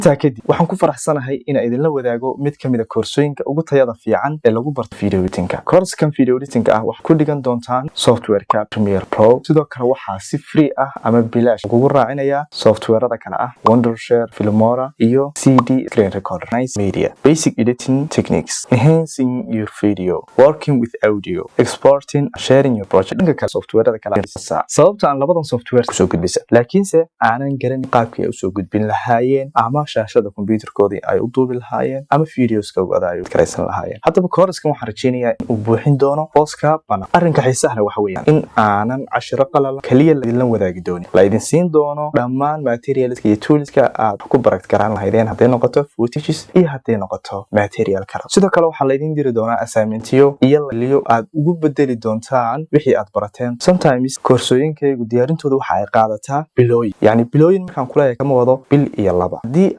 Intaa kadib, waxaan ku faraxsanahay inaan idinla wadaago mid ka mid a koorsooyinka ugu tayada fiican ee lagu barto video editingka. Koorskan video editingka ah waxaad ku dhigan doontaan softwareka Premiere Pro. Sidoo kale waxaa si free ah ama bilaash kugu raacinayaa softwarada kale ah Wondershare Filmora iyo CD Screen Recorder. Nice Media, Basic Editing Techniques, Enhancing Your Video, Working with Audio, Exporting, Sharing Your Project. Dhanka kale, softwarada kale, sababta aan labadan software kusoo gudbisa, laakiinse aanan garan qaabkii ay usoo gudbin lahaayeen ama shaashada computerkoodii ay u duubi lahaayeen ama videoska ay karaysan lahaayeen. Haddaba koorskan waxaan rajeynayaa in uu buuxin doono booska bana. Arrinka xiisaha leh waxa weeyaan in aanan cashiro qalala kaliya laidinla wadaagi doonin, la idin siin doono dhammaan materialska iyo toolska aad ku baragt garaan lahaydeen, hadday noqoto footages iyo hadday noqoto material kale. Sidoo kale waxaa laydin diri doonaa assignmentiyo iyo liliyo aad ugu bedeli doontaan wixii aad barateen. Sometimes koorsooyinkaygu diyaarintooda waxa ay qaadataa bilooyin, yacni bilooyin markaan kuleeyahay kama wado bil iyo laba. Haddii